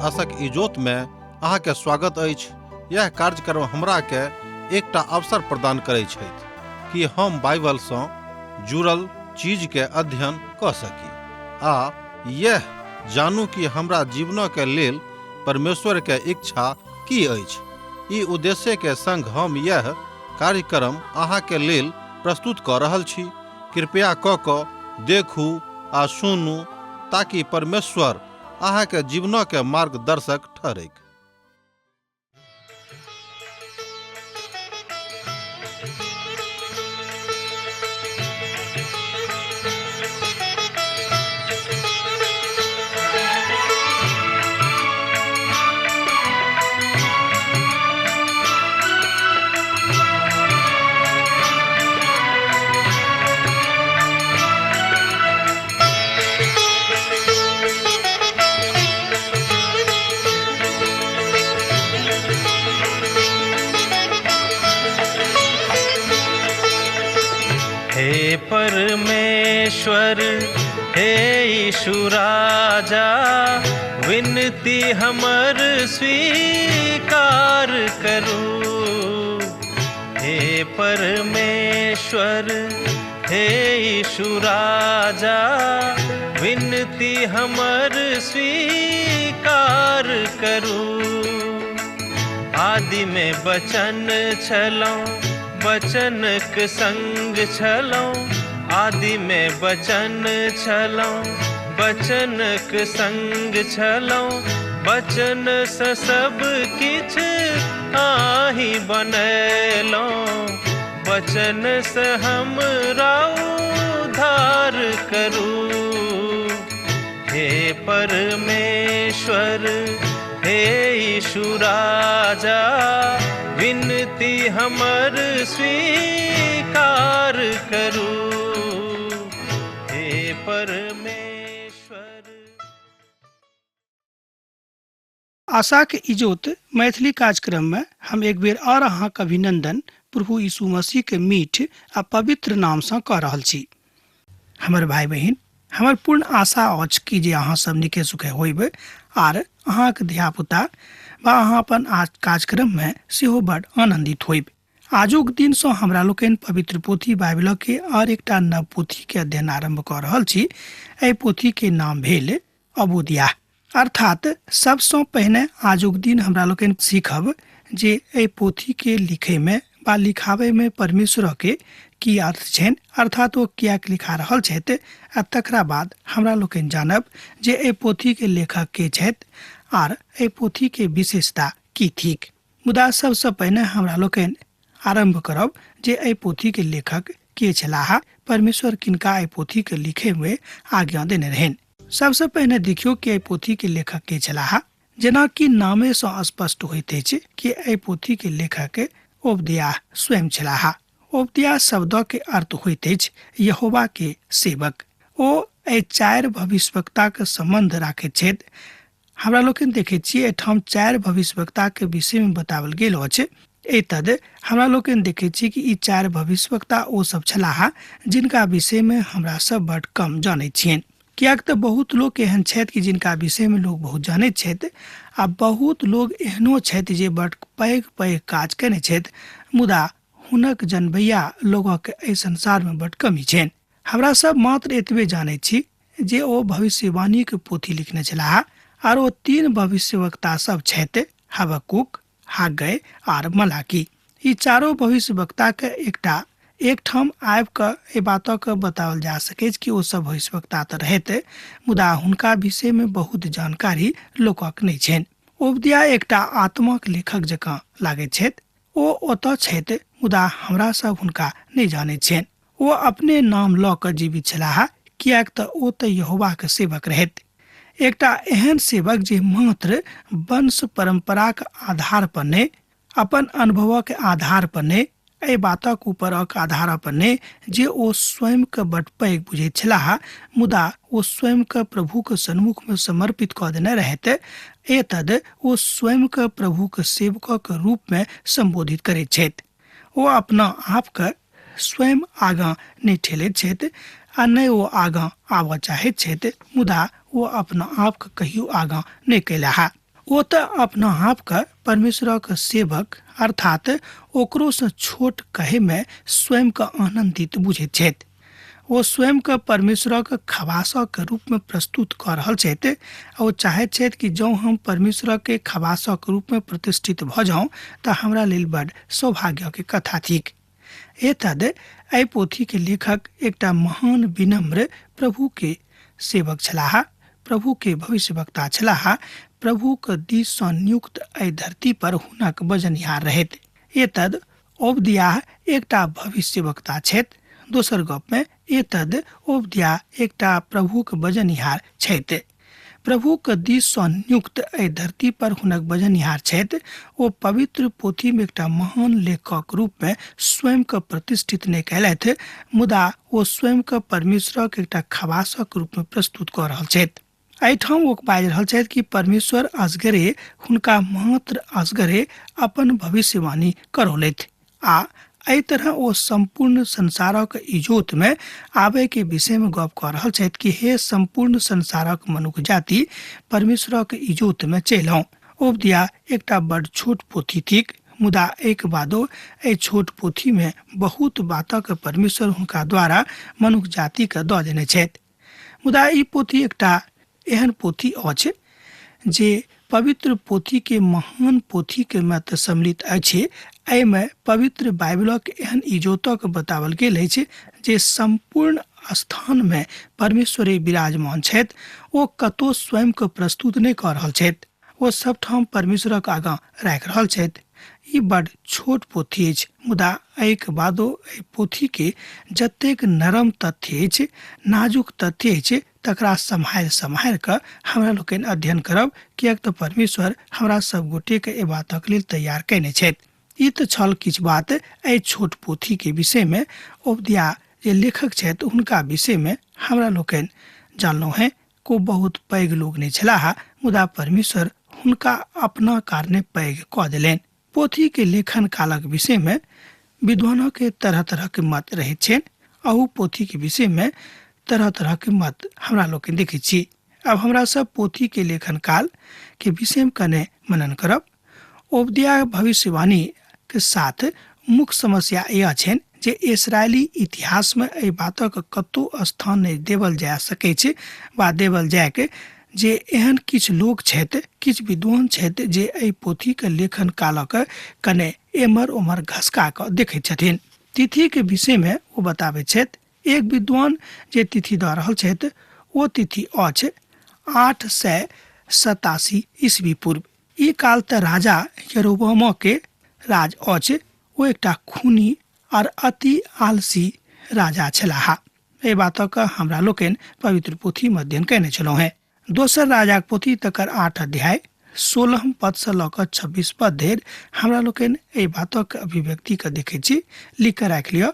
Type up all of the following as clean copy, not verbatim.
आशक इजोत में अहाँ के स्वागत अछि। यह कार्यक्रम हमरा के एकटा अवसर प्रदान करै छथि कि हम बाइबल सँ जुड़ल चीज के अध्ययन कऽ सकी आ यह जानू कि हमरा जीवन के लेल परमेश्वर के इच्छा की अछि। ई उद्देश्य के संग हम यह कार्यक्रम अहाँ के लेल प्रस्तुत कऽ रहल छी। कृपया कऽ कऽ देखू आ सुनू ताकि परमेश्वर अहाँ के जीवन के मार्गदर्शक ठहरैक। हे परमेश्वर, हे यीशु राजा, विनती हमर स्वीकार करू। हे परमेश्वर, हे यीशु राजा, विनती हमर स्वीकार करू। आदि में बचन छलौं, बचनक संग छलौं। आदि में बचन छलौं, बचनक संग छलौं। बचन से सब किछ आही बनेलौं, बचन से हमरा उद्धार करू। हे परमेश्वर, हे यीशु राजा, विनती हमर स्वीकार करू। हे परमेश्वर। आशाक इजोत मैथिली कार्यक्रम में हम एक बेर और अहाँक अभिनंदन प्रभु यीशु मसीह के मीठ आ पवित्र नाम सँ कऽ रहल छी। हमर भाई बहिन, हमर पूर्ण आशा अछि कि जे अहाँ सब नीके सुखे होइब आर अहाँक धियापुता वा अहाँ अपन आज कार्यक्रम में सेहो बड आनंदित होइब। आजुक दिन सँ हमरा लोकनि पवित्र पोथी बाइबल के और एकटा नव पोथी के अध्ययन आरंभ कऽ रहल छी। एहि पोथी के नाम भेल अबोदिया। अर्थात सबसँ पहिने आजुक दिन हमरा लोकनि सीखब जे एहि पोथी के लिखे में वा लिखाबै में परमेश्वर के की अर्थ छनि, अर्थात ओ किएक लिखा रहल छथि, आ तकरा बाद हमरा लोकनि जानब जे एहि पोथी के लेखक के छथि आर एहि पोथी के विशेषता की थिक। मुदा सबसँ पहिने हमरा लोकनि आरंभ करब जे एहि पोथी के लेखक के छलाह, परमेश्वर किनका एहि पोथी के लिखे में आज्ञा देने रहनि। सबसँ पहिने देखियौ कि एहि पोथी के लेखक के छलाह। जेना कि नामे सँ स्पष्ट होइत अछि कि एहि पोथी के लेखक ओबदियाह स्वयं छलाह। ओबदियाह शब्द के अर्थ होइत अछि यहोवा के सेवक। ओ एहि चारि भविष्यवक्ता के संबंध राखैत छथि। हमरा लोकनि देखैत छी एहिठाम चारि भविष्यवक्ता के विषय में बताओल गेल अछि। एतद हमरा लोकनि देखैत छी कि ई चारि भविष्यवक्ता ओ सब छलाह जिनका विषय में हमरा सब बड कम जानैत छियनि। किएक तऽ बहुत लोक एहन छथि कि जिनका विषय में लोक बहुत जानैत छथि आ बहुत लोक एहनो छथि जे बड पैघ पैघ काज केने छथि, मुदा हुनक जनबैया लोकक एहि संसार में बड कमी छनि। हमरा सब मात्र एतबे जानैत छी जे ओ भविष्यवाणी के पोथी लिखने छलाह आर ओ तीन भविष्यवक्ता सब छथि, हबकुक, हाग्गै आर मलाकी। ई चारो भविष्यवक्ता के एकटा एकठाम आबि कऽ एहि बातक बताओल जा सकैछ कि ओ सब भविष्यवक्ता तऽ रहैत, मुदा हुनका विषय में बहुत जानकारी लोकक नहि छनि। ओबदिया एकटा आत्माक लेखक जकाँ लागैत छथि। ओ ओतऽ छथि, मुदा हमरा सब हुनका नहि जानैत छियनि। ओ अपने नाम लऽ कऽ जीवित छलाह, किएक तऽ ओ तऽ यहोवाक सेवक रहथि। एकटा एहन सेवक जे मात्र वंश परंपराक आधार पर नहि, अपन अनुभवक आधार पर नहि, एहि बातक ऊपरक आधार पर नहि जे ओ स्वयं के बड पैघ बुझैत छलाह, मुदा ओ स्वयं के प्रभुक सन्मुख में समर्पित कऽ देने रहथि। एतद ओ स्वयं के प्रभुक सेवकक रूप में संबोधित करैत छथि। ओ अपना आप के स्वयं आगाँ नहि ठेलैत छथि आ नहि ओ आगाँ आबऽ चाहैत छथि, मुदा ओ अपना आप के कहियो आगाँ नहि कयलाह। ओ तऽ अपना आपके परमेश्वरक सेवक अर्थात ओकरोसँ छोट कहैमे स्वयंके आनन्दित बुझैत छथि। ओ स्वयंके परमेश्वरक खवासक रूपमे प्रस्तुत कऽ रहल छथि। ओ चाहैत छथि कि जँ हम परमेश्वरके खवासक रूपमे प्रतिष्ठित भऽ जाउँ तऽ हमरा लेल बड सौभाग्यके कथा थिक। एतद एहि पोथीके लेखक एकटा महान विनम्र प्रभुके सेवक छलाह, प्रभुके भविष्यवक्ता छलाह। प्रभुक दिससँ नियुक्त एहि धरती पर हुनक बजनिहार रहैत। एतद ओबदियाह एकटा भविष्यवक्ता छथि। दोसर गपमे एतद ओबदियाह एकटा प्रभुक बजनिहार छथि। प्रभुक दिससँ नियुक्त एहि धरती पर हुनक बजनिहार छथि। ओ पवित्र पोथीमे एकटा महान लेखकक रूपमे स्वयंके प्रतिष्ठित नहि कयलथि, मुदा ओ स्वयंके परमेश्वरक एकटा खवासक रूपमे प्रस्तुत कऽ रहल छथि। एहिठाम ओ बाजि रहल छथि कि परमेश्वर असगरे हुनका मात्र असगरे अपन भविष्यवाणी करौलथि आ एहि तरह ओ सम्पूर्ण संसारक इजोतमे आबयके विषयमे गप कऽ रहल छथि कि हे सम्पूर्ण संसारक मनुख जाति, परमेश्वरक इजोतमे चलि आउ। ओबदिया एकटा बड छोट पोथी थिक, मुदा एहिके बादो एहि छोट पोथीमे बहुत बातक परमेश्वर हुनका द्वारा मनुख जातिके दऽ देने छथि। मुदा ई पोथी एकटा एहन पोथी अछि जे पवित्र पोथीके महान पोथीके मे तऽ सम्मिलित अछि। एहिमे पवित्र बाइबलक एहन इजोतक बताओल गेल अछि जे सम्पूर्ण स्थानमे परमेश्वरे विराजमान छथि। ओ कतहु स्वयंके प्रस्तुत नहि कऽ रहल छथि, ओ सबठाम परमेश्वरक आगाँ राखि रहल छथि। ई बड छोट पोथी अछि, मुदा एहिके बादो एहि पोथीके जतेक नरम तथ्य अछि, नाजुक तथ्य अछि, तकरा सम्हारि सम्हारि कऽ हमरा लोकनि अध्ययन करब, किएक तऽ परमेश्वर हमरा सब गोटेके एहि बातक लेल तैयार कयने छथि। ई तऽ छल किछु बात एहि छोट पोथीके विषयमे। ओबदिया जे लेखक छथि हुनका विषयमे हमरा लोकनि जानलहुँ हेँ। को बहुत पैघ लोक नहि छलाह, मुदा परमेश्वर हुनका अपना कारणे पैघ कऽ देलनि। पोथीके लेखन कालक विषयमे विद्वानके तरह तरहके मत रहैत छनि। अहू पोथीके विषयमे तरह तरहके मत हमरा लोकनि देखै छी। आब हमरा सब पोथीके लेखन काल के विषयमे कने मनन करब। ओबदिया भविष्यवाणी के साथ मुख्य समस्या यह छनि जे इसराइली इतिहासमे एहि बातक कतहु स्थान नहि देवल जा सकै छै वा देवल जायके जे एहन किछु लोक छथि, किछु विद्वान छथि जे एहि पोथीके लेखन कालक कने एम्हर ओम्हर घसका कऽ देखैत छथिन। तिथिके विषयमे ओ बताबैत छथि। एक विद्वान जे तिथि दऽ रहल छथि ओ तिथि अछि 887 ईस्वी पूर्व। ई काल तऽ राजा यरोबामके राज अछि। ओ एकटा खूनी आर अति आलसी राजा छलाह। एहि बातक हमरा लोकनि पवित्र पोथीमे अध्ययन कयने छलहुँ हेँ। दोसर राजाक पोथी तकर 8 अध्याय 16 पदसँ लऽ कऽ 26 पद धरि हमरा लोकनि एहि बातक अभिव्यक्तिके देखै छी। लिख कऽ राखि लिअ,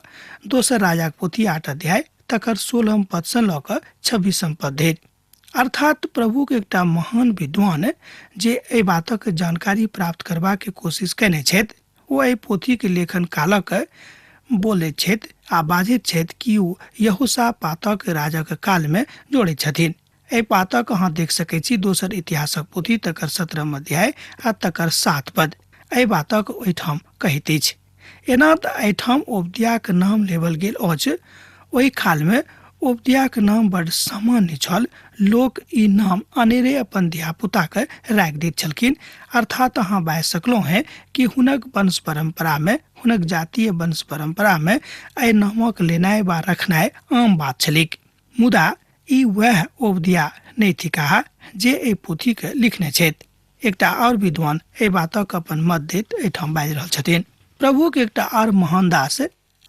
दोसर राजाक पोथी 8 अध्याय तकर 16 पदसँ लऽ कऽ 26 पद धरि। अर्थात प्रभुक एकटा महान विद्वान जे एहि बातक जानकारी प्राप्त करबाक कोशिश कयने छथि, ओ एहि पोथीके लेखन कालक बोलैत छथि आ बाजैत छथि कि ओ यहोशापातक राजाक कालमे जोड़ैत छथिन। एहि बातक अहाँ देख सकै छी दोसर इतिहासक पोथी तकर 17 अध्याय आ तकर 7 पद एहि बातक ओहिठाम कहैत अछि। एना तऽ एहिठाम ओबदियाक नाम लेबल गेल अछि। ओहि कालमे ओबदियाक नाम बड सामान्य छल। लोक ई नाम अनेरे अपन धियापुताके राखि दैत छलखिन। अर्थात अहाँ बाजि सकलहुँ हेँ कि हुनक वंश परम्परामे, हुनक जातीय वंश परम्परामे एहि नामक लेनाइ वा रखनाइ आम बात छलैक। मुदा ई वएह ओबदिया नहि थिकाह जे एहि पोथीके लिखने छथि। एकटा आओर विद्वान एहि बातक अपन मत दैत एहिठाम बाजि रहल छथिन। प्रभुक एकटा आओर महान दास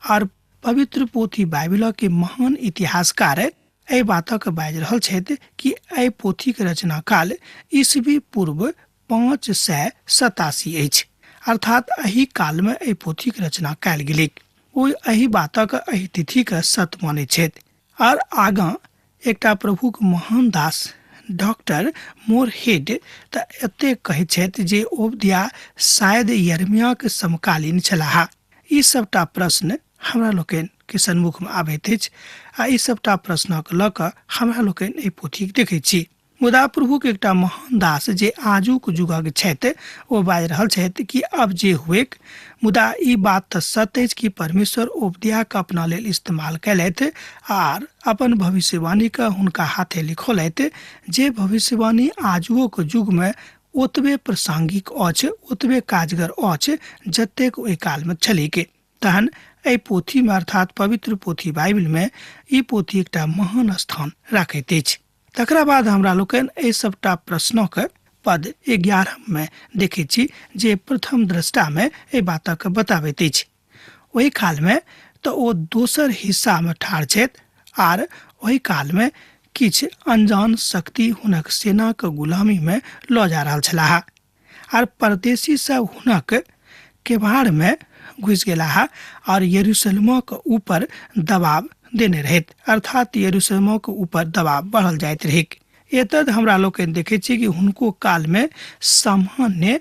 आर पवित्र पोथी बाइबिलके महान इतिहासकार एहि बातक बाजि रहल छथि कि एहि पोथीके रचना काल ईस्वी पूर्व 587 अछि। अर्थात एहि कालमे एहि पोथीके रचना कयल गेलैक। ओ एहि बातक एहि तिथिके सत्य मानैत छथि। आर आगाँ एकटा प्रभुक महान दास डॉक्टर मोरहेड तऽ एतेक कहैत छथि जे ओबदिया शायद यर्मियाक समकालीन छलाह। ई सबटा प्रश्न हमरा लोकनि के सन्मुखमे आबैत अछि आ ई सबटा प्रश्नक लऽ कऽ हमरा लोकनि एहि पोथीके देखैत छी। मुदा प्रभुके एकटा महान दास जे आजुक युगक छथि ओ बाजि रहल छथि कि अब जे हुएक, मुदा ई बात तऽ सत्य अछि कि परमेश्वर ओबदियाके अपना लेल इस्तेमाल कयलथि आर अपन भविष्यवाणीके हुनका हाथे लिखौलथि, जे भविष्यवाणी आजुओक युगमे ओतबे प्रासंगिक अछि, ओतबे काजगर अछि जतेक ओहि कालमे छलैक। तहन एहि पोथीमे अर्थात पवित्र पोथी बाइबिलमे ई पोथी एकटा महान स्थान राखैत अछि। तकरा बाद हमरा लोकनि एहि सबटा प्रश्नक पद 11 मे देखैत छी जे प्रथम दृष्टामे एहि बातक बताबैत अछि। ओहि कालमे तऽ ओ दोसर हिस्सामे ठाढ़ छथि आर ओहि कालमे किछु अनजान शक्ति हुनक सेनाक गुलामीमे लऽ जा रहल छलाह आर परदेशी सब हुनक केबाड़मे घुसि गेलाह और यरूशलेमक ऊपर दबाव देने रहैत, अर्थात यरूशलेमक ऊपर दबाव बढ़ल जाइत रहैक। एतद हमरा लोकनि देखै छी कि हुनको कालमे सामान्य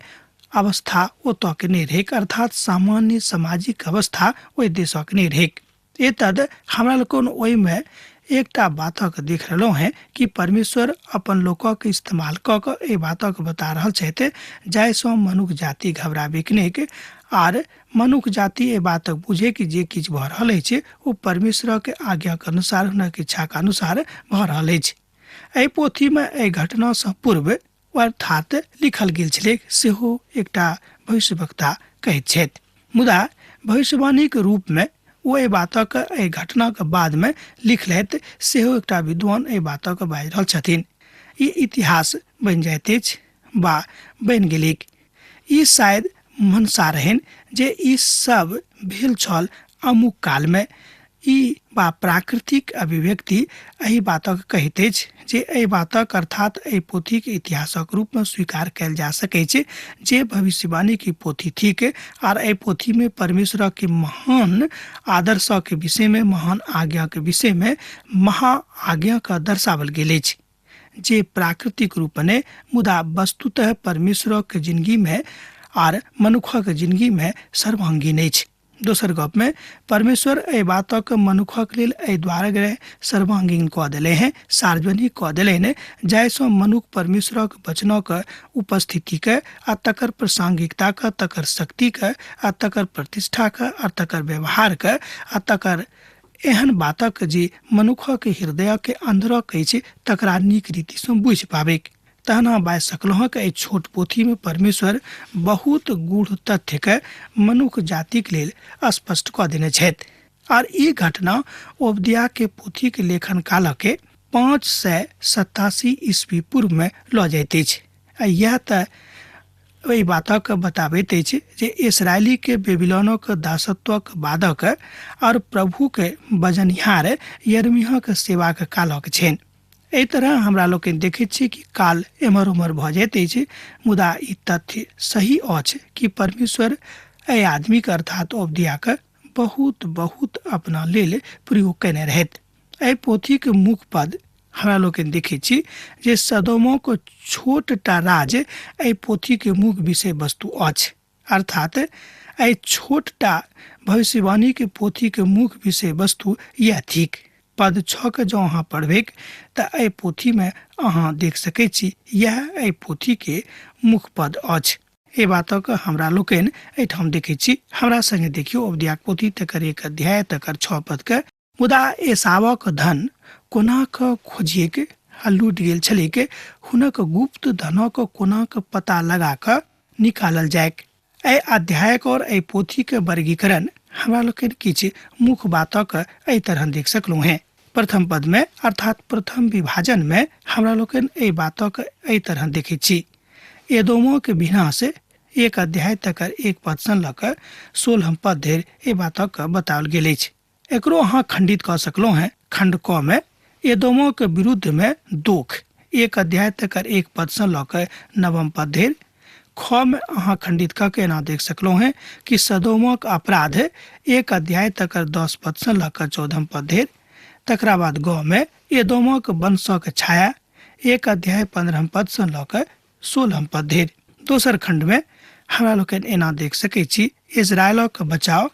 अवस्था ओतऽ के नहि रहैक, अर्थात सामान्य सामाजिक अवस्था ओहि देशक नहि रहैक। एतद हमरा लोकनि ओहिमे एकटा बातक देख रहलहुँ हेँ कि परमेश्वर अपन लोकक इस्तेमाल कऽ कऽ एहि बातक बता रहल छथि जाहिसँ मनुख जाति घबराबैक नहि आर मनुख जाति एहि बातक बुझे कि जे किछु भऽ रहल अछि ओ परमेश्वरक आज्ञाक अनुसार हुनक इच्छाक अनुसार भऽ रहल अछि। एहि पोथीमे एहि घटनासँ पूर्व अर्थात लिखल गेल छलैक सेहो एकटा भविष्यवक्ता कहैत छथि, मुदा भविष्यवाणीक रूपमे ओ एहि बातक एहि घटनाक बादमे लिखलथि सेहो एकटा विद्वान एहि बातक बाजि रहल छथिन। ई इतिहास बनि जाइत अछि वा बनि गेलैक। ई शायद मनसा रहनि जे ई सब भेल छल अमुक कालमे। ई वा प्राकृतिक अभिव्यक्ति एहि बातक कहैत अछि जे एहि बातक अर्थात एहि पोथीक इतिहासक रूपमे स्वीकार कयल जा सकैछ जे भविष्यवाणीक पोथी थिक आर एहि पोथीमे परमेश्वरक महान आदर्शक विषयमे, महान आज्ञाक विषयमे महा आज्ञाक दर्शावल गेल अछि जे प्राकृतिक रूपमे मुदा वस्तुतः परमेश्वरक जिंदगीमे आर मनुखक जिंदगीमे सर्वांगीण अछि। दोसर गपमे परमेश्वर एहि बातक मनुखक लेल एहि द्वारे सर्वांगीण कऽ देले हैं, सार्वजनिक कऽ देले हैं, जाहिसँ मनुख परमेश्वरक वचनक उपस्थितिके आ तकर प्रासंगिकताके, तकर शक्तिके आ तकर प्रतिष्ठाके आ तकर व्यवहारके आ तकर एहन बातक जे मनुखक हृदयके अन्दरक अछि तकरा नीक रीतिसँ बुझि पाबैक। तहन अहाँ बाजि सकलहुँ हँ कि एहि छोट पोथीमे परमेश्वर बहुत गूढ़ तथ्यके मनुख जातिक लेल स्पष्ट कऽ देने छथि। आर ई घटना ओबदियाके पोथीके लेखन कालके 587 ईस्वी पूर्वमे लऽ जाइत अछि। आ इएह तऽ एहि बातक बताबैत अछि जे इसरायलीके बेबीलोनक दासत्वक बादक और प्रभुके बजनिहार यिर्मयाहक सेवाक कालक छनि। एहि तरह हमरा लोकनि देखैत छी कि काल एम्हर ओम्हर भऽ जाइत अछि, मुदा ई तथ्य सही अछि कि परमेश्वर एहि आदमीके अर्थात ओबदियाके बहुत बहुत अपना लेल प्रयोग कयने रहथि। एहि पोथीके मुख्य पद हमरा लोकनि देखैत छी जे सदोमक छोटटा राज एहि पोथीके मुख्य विषय वस्तु अछि, अर्थात एहि छोटटा भविष्यवाणीके पोथीके मुख्य विषय वस्तु यैह थिक। पद 6 के जँ अहाँ पढ़बैक तऽ एहि पोथीमे अहाँ देख सकैत छी यैह एहि पोथीके मुख्य पद अछि। एहि बातक हमरा लोकनि एहिठाम देखैत छी। हमरा संगे देखियौ ओबदियाक पोथी तकर 1 अध्याय तकर 6 पदके। मुदा एसावक धन कोना कऽ खोजिएक आ लूटि गेल छलैक, हुनक गुप्त धनक कोना कऽ पता लगा कऽ निकालल जाइक। एहि अध्यायक और एहि पोथीके वर्गीकरण हमरा लोकनि किछु मुख्य बातक एहि तरह देख सकलहुँ हेँ। प्रथम पदमे अर्थात प्रथम विभाजनमे हमरा लोकनि एहि बातक एहि तरह देखैत छी। एदोमक विनाश 1 अध्याय तकर 1 पदसँ लऽ कऽ 16 पद धरि एहि बातक बताओल गेल अछि। एकरो अहाँ खंडित कऽ सकलहुँ हेँ। खंड क मे एदोमक विरुद्धमे दुख 1 अध्याय तकर 1 पदसँ लऽ कऽ 9 पद धरि। ख मे अहाँ खंडित कऽ के एना देख सकलहुँ हेँ कि सदोमक अपराध 1 अध्याय तकर 10 पदसँ लऽ कऽ 14 पद धरि। तकरा बाद ग मे एदोमक वंशक छाया 1 अध्याय 15 पदसँ लऽ कऽ 16 पद धरि। दोसर खंडमे हमरा लोकनि एना देख सकैत छी इजरायलक बचाव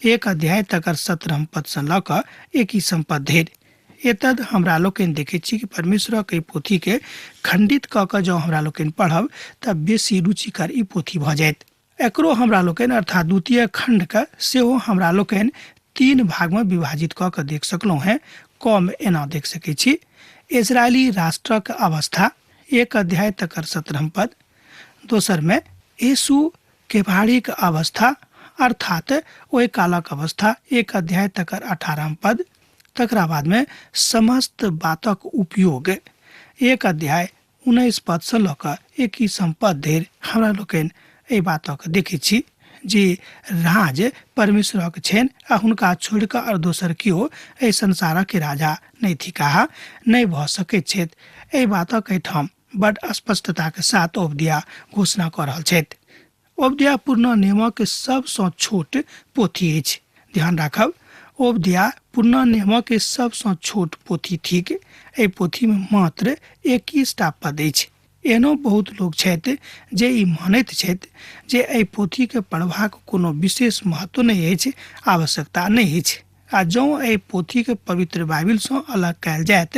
1 अध्याय तकर 17 पदसँ लऽ कऽ 21 पद धरि। एतद हमरा लोकनि देखैत छी कि परमेश्वरक एहि पोथीके खण्डित कऽ कऽ जँ हमरा लोकनि पढ़ब तऽ बेसी रुचिकर ई पोथी भऽ जायत। एकरो हमरा लोकनि अर्थात द्वितीय खण्डके सेहो हमरा लोकनि 3 भागमे विभाजित कऽ कऽ देख सकलहुँ हेँ। कम एना देख सकै छी। इजरायली राष्ट्रक अवस्था 1 अध्याय तकर 17 पद, दोसरमे यीशु केभाड़ीक अवस्था अर्थात ओहि कालक अवस्था 1 अध्याय तकर 18 पद, तकरा बादमे समस्त बातक उपयोग 1 अध्याय 19 पद से लऽ कऽ 21 पद धरि हमरा लोकनि एहि बातक देखै छी जे राज परमेश्वरक छनि आ हुनका छोड़ि कऽ आओर दोसर केओ एहि संसारक राजा नहि थिकाह, नहि भऽ सकैत छथि। एहि बातक एहिठाम बड स्पष्टताके साथ ओबदिया घोषणा कऽ रहल छथि। ओबदिया पुरना नियमक सबसँ छोट पोथी अछि। ध्यान राखब, ओबदिया पुरना नियमक सबसँ छोट पोथी थिक। एहि पोथीमे मात्र 21टा पद अछि। एहनो बहुत लोक छथि जे ई मानैत छथि जे एहि पोथीके पढ़बाक कोनो विशेष महत्व नहि अछि, आवश्यकता नहि अछि, आ जँ एहि पोथीके पवित्र बाइबिलसँ अलग कयल जायत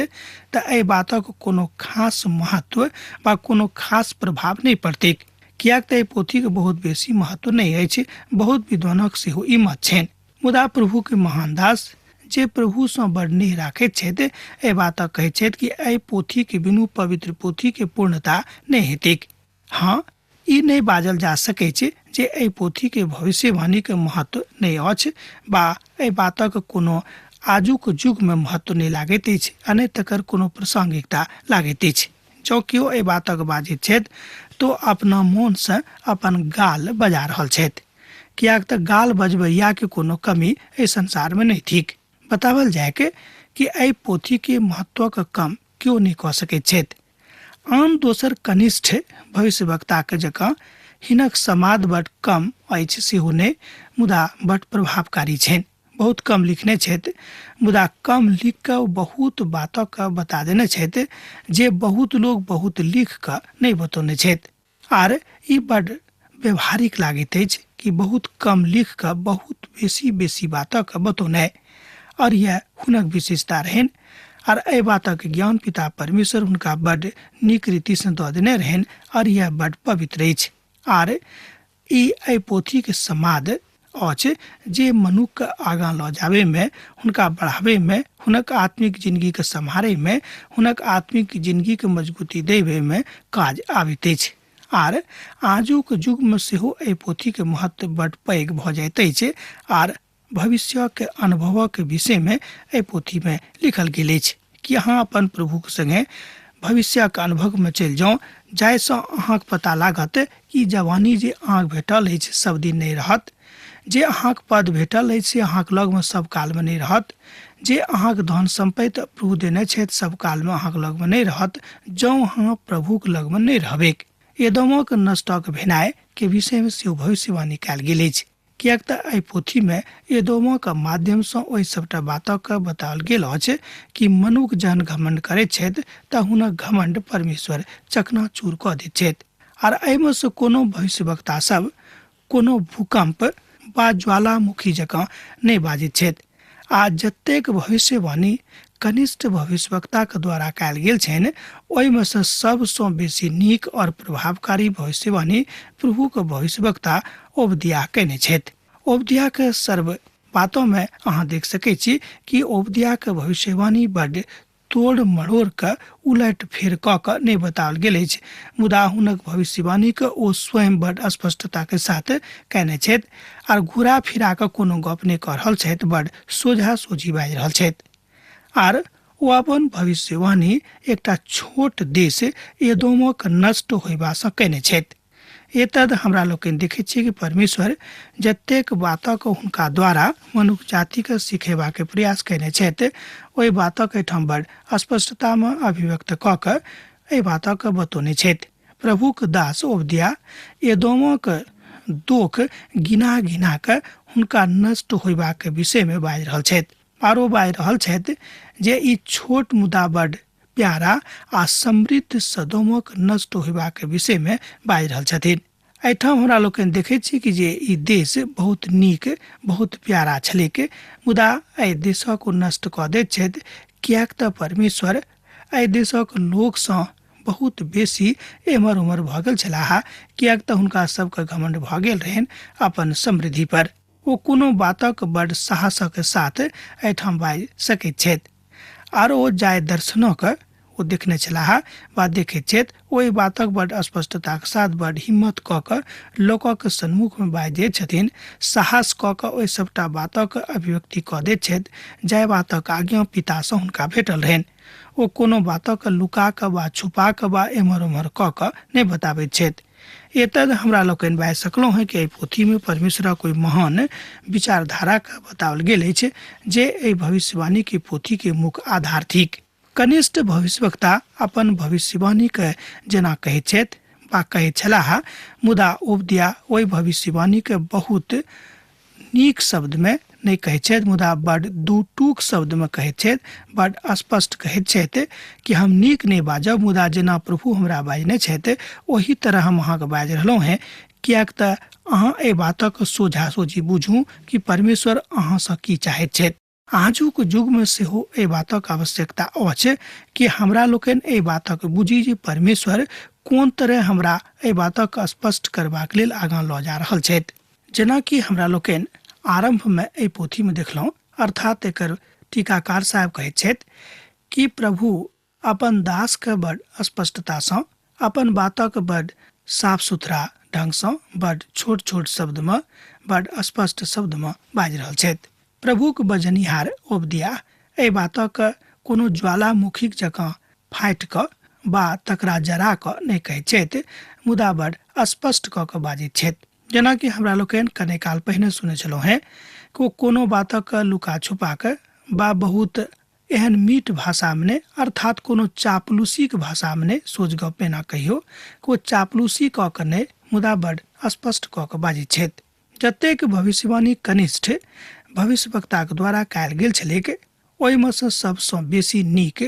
तऽ एहि बातक कोनो खास महत्व वा कोनो खास प्रभाव नहि पड़तैक, किएक तऽ एहि पोथीके बहुत बेसी महत्व नहि अछि। बहुत विद्वानक सेहो ई मत छनि। मुदा प्रभुके महान दास जे प्रभुसँ बड़ नेह राखैत छथि एहि बातक कहैत छथि कि एहि पोथीके बिनु पवित्र पोथीके पूर्णता नहि हेतैक। हाँ, ई नहि बाजल जा सकैत छै जे एहि पोथीके भविष्यवाणीके महत्व नहि अछि वा एहि बातक कोनो आजुक युगमे महत्व नहि लागैत अछि आ नहि तकर कोनो प्रासंगिकता लागैत अछि। जँ केओ एहि बातक बाजैत छथि तो अपना मोनसँ अपन गाल बजा रहल छथि, किएक तऽ गाल बजबैयाके कोनो कमी एहि संसारमे नहि थिक। बतावल जाय कि एहि पोथीके महत्वक कम केओ नहि कऽ सकैत छथि। आन दोसर कनिष्ठ भविष्यवक्ताके जकाँ हिनक समाद बड कम अछि सेहो नहि, मुदा बड प्रभावकारी छनि। बहुत कम लिखने छथि, मुदा कम लिख कऽ ओ बहुत बातक बता देने छथि जे बहुत लोग बहुत लिख कऽ नहि बतौने छथि। आर ई बड व्यवहारिक लागैत अछि कि बहुत कम लिख कऽ बहुत बेसी बेसी बातक बतौनाइ, और यह हुनक विशेषता रहनि। आर एहि बातक ज्ञान पिता परमेश्वर हुनका बड नीक रीतिसँ दऽ देने रहनि, और यह बड पवित्र अछि। आर ई एहि पोथीके समाद अछि जे मनुक्खके आगाँ लऽ जाबैमे, हुनका बढ़ाबैमे, हुनक आत्मिक जिंदगीके सम्हारैमे, हुनक आत्मिक जिंदगीके मजबूती देबैमे काज आबैत अछि। आर आजुक युगमे सेहो एहि पोथीके महत्व बड पैघ भऽ जाइत अछि। आर भविष्यके अनुभवक विषयमे एहि पोथीमे लिखल गेल अछि कि अहाँ अपन प्रभुके संगे भविष्यके अनुभवमे चलि जाउ, जाहिसँ अहाँके पता लागत कि जवानी जे अहाँके भेटल अछि सब दिन नहि रहत, जे अहाँके पद भेटल अछि से अहाँके लगमे सब कालमे नहि रहत, जे अहाँके धन सम्पत्ति प्रभु देने छथि सब कालमे अहाँके लगमे नहि रहत, जँ अहाँ प्रभुके लगमे नहि रहबैक। एदोमक नष्टक भेनाइ के विषयमे सेहो भविष्यवाणी कयल गेल अछि, किएक तऽ एहि पोथीमे एदोमक माध्यमसँ ओहि सबटा बातक बताओल गेल अछि कि मनुख जहन घमंड करैत छथि तऽ हुनक घमंड परमेश्वर चकनाचूर कऽ दैत छथि। आर एहिमे सँ कोनो भविष्यवक्ता सब कोनो भूकंप वा ज्वालामुखी जकाँ नहि बाजैत छथि। आ जतेक भविष्यवाणी कनिष्ठ भविष्यवक्ताके द्वारा कयल गेल छनि ओहिमे सँ सबसँ बेसी नीक और प्रभावकारी भविष्यवाणी प्रभुके भविष्यवक्ता ओबदिया कयने छथि। ओबदियाके सर्व बातोमे अहाँ देख सकै छी कि ओबदियाके भविष्यवाणी बड तोड़ मरोड़ कऽ उलट फेर कऽ कऽ नहि बताओल गेल अछि, मुदा हुनक भविष्यवाणीके ओ स्वयं बड स्पष्टताके साथ कयने छथि आर घुरा फिरा कऽ कोनो गप नहि कऽ रहल छथि, बड सोझा सोझी बाजि रहल छथि। आर ओ अपन भविष्यवाणी एकटा छोट देश एदोमक नष्ट होयबासँ कयने छथि। एतद हमरा लोकनि देखैत छियै कि परमेश्वर जतेक बातक हुनका द्वारा मनुख जातिके सिखेबाक प्रयास कयने छथि ओहि बातक एहिठाम बड़ स्पष्टतामे अभिव्यक्त कऽ कऽ एहि बातक बतौने छथि। प्रभुक दास ओबदिया एदोमक दोख गिना गिना कऽ हुनका नष्ट होयबाक विषयमे बाजि रहल छथि। आरो बाजि रहल छथि जे ई छोट मुदा बड प्यारा आ समृद्ध सदोमक नष्ट होयबाक विषयमे बाजि रहल छथिन। एहिठाम हमरा लोकनि देखैत छी कि जे ई देश बहुत नीक बहुत प्यारा छलैक, मुदा एहि देशक ओ नष्ट कऽ दैत छथि, किएक तऽ परमेश्वर एहि देशक लोकसँ बहुत बेसी एम्हर ओम्हर भऽ गेल छलाह, किएक तऽ हुनका सबके घमंड भऽ गेल रहनि अपन समृद्धि पर। ओ कोनो बातक बड साहसक साथ एहिठाम बाजि सकैत छथि। आर ओ जाय दर्शनक ओ देखने छलाह वा देखैत छथि, ओहि बातक बड स्पष्टताक साथ बड हिम्मत कऽ कऽ लोकक सन्मुखमे बाजि दैत छथिन, साहस कऽ कऽ ओहि सभटा बातक अभिव्यक्ति कऽ दैत छथि जाहि बातक आज्ञा पितासँ हुनका भेटल रहनि। ओ कोनो बातक लुका कऽ वा छुपा कऽ वा एम्हर ओम्हर कऽ कऽ नहि बताबैत छथि। एतद हमरा लोकनि बाजि सकलहुँ हेँ कि एहि पोथीमे परमेश्वरक ओहि महान विचारधाराके बताओल गेल अछि जे एहि भविष्यवाणीके पोथीके मुख्य आधार थिक। कनिष्ठ भविष्यवक्ता अपन भविष्यवाणीके जेना कहैत छथि वा कहैत छलाह, मुदा ओबदिया ओहि भविष्यवाणीके बहुत नीक शब्दमे नहि कहैत छथि, मुदा बड दू टूक शब्दमे कहैत छथि, बड स्पष्ट कहैत छथि कि हम नीक नहि बाजब, मुदा जेना प्रभु हमरा बाजने छथि ओही तरह हम अहाँके बाजि रहलहुँ हेँ, किएक तऽ अहाँ एहि बातक सोझा सोझी बुझू कि परमेश्वर अहाँसँ की चाहैत छथि। आजुक युगमे सेहो एहि बातक आवश्यकता अछि कि हमरा लोकनि एहि बातक बुझी जे परमेश्वर कोन तरह हमरा एहि बातक स्पष्ट करबाक लेल आगाँ लऽ जा रहल छथि। जेनाकि हमरा लोकनि आरम्भमे एहि पोथीमे देखलहुँ, अर्थात एकर टीकाकार साहेब कहैत छथि कि प्रभु अपन दासके बड स्पष्टतासँ अपन बातक बड साफ सुथरा ढङ्गसँ बड छोट छोट शब्दमे बड स्पष्ट शब्दमे बाजि रहल छथि। प्रभुक बजनिहार ओबदिया एहि बातक कोनो ज्वालामुखीक जकाँ फाटि कऽ वा तकरा जरा कऽ नहि कहैत छथि, मुदा बड स्पष्ट कऽ कऽ बाजैत छथि। जेनाकि हमरा लोकनि कने काल पहिने सुनै छलहुँ हेँ कि ओ कोनो बातक लुका छुपा कऽ वा बहुत एहन मीठ भाषामे नहि, अर्थात कोनो चापलूसीक भाषामे नहि, सोझ गप एना कहियौ कि ओ चापलूसी कऽ कऽ नहि, मुदा बड स्पष्ट कऽ कऽ बाजैत छथि। जतेक भविष्यवाणी कनिष्ठ भविष्यवक्ताक द्वारा कयल गेल छलैक, ओहिमे सँ सबसँ बेसी नीक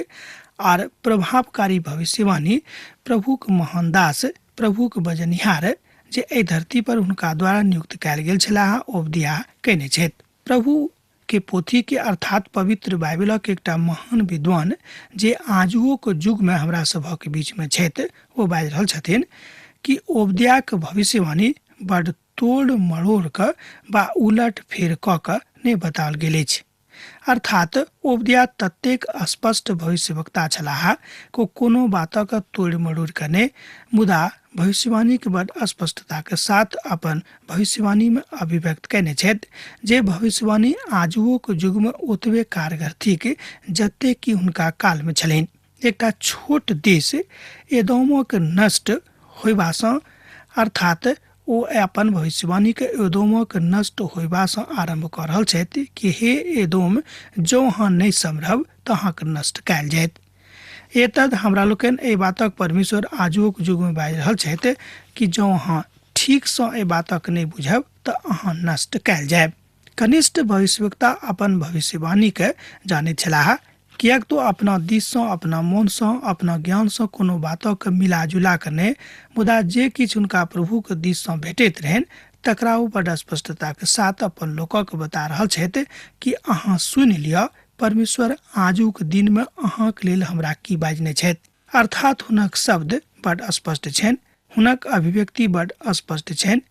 आर प्रभावकारी भविष्यवाणी प्रभुक महान दास, प्रभुक बजनिहार जे एहि धरती पर हुनका द्वारा नियुक्त कयल गेल छलाह, ओबदिया कयने छथि। प्रभु के पोथी के अर्थात पवित्र बाइबलक एकटा महान विद्वान जे आजुओक युगमे हमरा सभक बीचमे छथि, ओ बाजि रहल छथिन कि ओबदियाक भविष्यवाणी बड तोड़ मरोड़ कऽ वा उलट फेर कऽ कऽ नहि बताओल गेल अछि। अर्थात ओबदिया ततेक स्पष्ट भविष्यवक्ता छलाह कि कोनो बातक तोड़ि मरोड़ कऽ नहि, मुदा भविष्यवाणीक बड स्पष्टताक साथ अपन भविष्यवाणीमे अभिव्यक्त कयने छथि, जे भविष्यवाणी आजुओक युगमे ओतबे कारगर थिक जतेक कि हुनका कालमे छलनि। एकटा छोट देश एदोमक नष्ट होयबासँ, अर्थात ओ अपन भविष्यवाणीके एदोमक नष्ट होयबासँ आरम्भ कऽ रहल छथि कि हे एदोम, जँ अहाँ नहि सम्हरब तऽ अहाँके नष्ट कयल जायत। एतद हमरा लोकनि एहि बातक परमेश्वर आजुक युगमे बाजि रहल छथि कि जँ अहाँ ठीकसँ एहि बातक नहि बुझब तऽ अहाँ नष्ट कयल जायब। कनिष्ठ भविष्यवक्ता अपन भविष्यवाणीके जानैत छलाह, किएक तो अपना दिससँ, अपना मोनसँ, अपना ज्ञानसँ कोनो बातक मिला जुला कऽ नहि, मुदा जे किछु हुनका प्रभुक दिससँ भेटैत रहनि तकरा ओ बड स्पष्टताक साथ अपन लोकक बता रहल छथि कि अहाँ सुनि लिअ, परमेश्वर आजुक दिनमे अहाँक लेल हमरा की बाजने छथि। अर्थात हुनक शब्द बड स्पष्ट छनि, हुनक अभिव्यक्ति बड स्पष्ट छनि,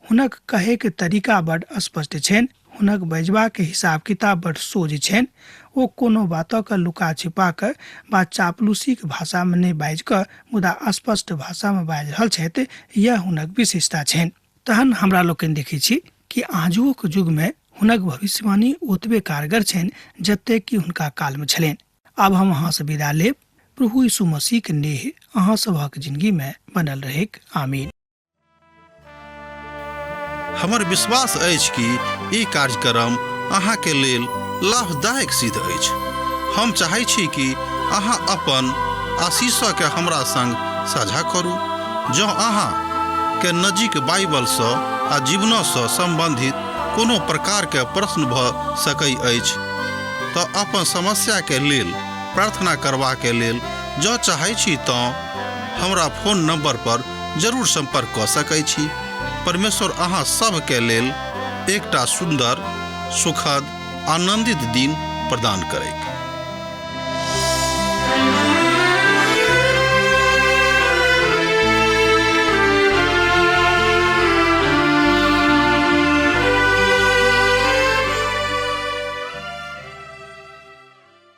हुनक कहैके तरीका बड स्पष्ट छनि, हुनक बजबाक हिसाब किताब बड सोझ छनि। ओ कोनो बातक लुका छिपा कऽ वा चापलूसीक भाषामे नहि बाजि कऽ मुदा स्पष्ट भाषामे बाजि रहल छथि, यैह हुनक विशेषता छनि। तहन हमरा लोकनि देखै छी कि आजुओक युगमे हुनक भविष्यवाणी ओतबे कारगर छनि जतेक कि हुनका कालमे छलनि। आब हम अहाँसँ विदा लेब। प्रभु यीशु मसीहके नेह अहाँ सभक जिंदगीमे बनल रहैक। आमीन। हमर विश्वास अछि कि ई कार्यक्रम अहाँके लेल लाभदायक सिद्ध अछि। हम चाहै छी कि अहाँ अपन आशीषके हमरा संग साझा करू। जँ अहाँ के नजीक बाइबलसँ आ जीवनसँ सम्बन्धित कोनो प्रकारके प्रश्न भऽ सकै अछि तऽ अपन समस्याके लेल प्रार्थना करबाके लेल जँ चाहै छी तँ हमरा फोन नंबर पर जरूर संपर्क कऽ सकै छी। परमेश्वर अहाँ सभके लेल एकटा सुन्दर, सुखद, आनंदित दिन प्रदान करैक।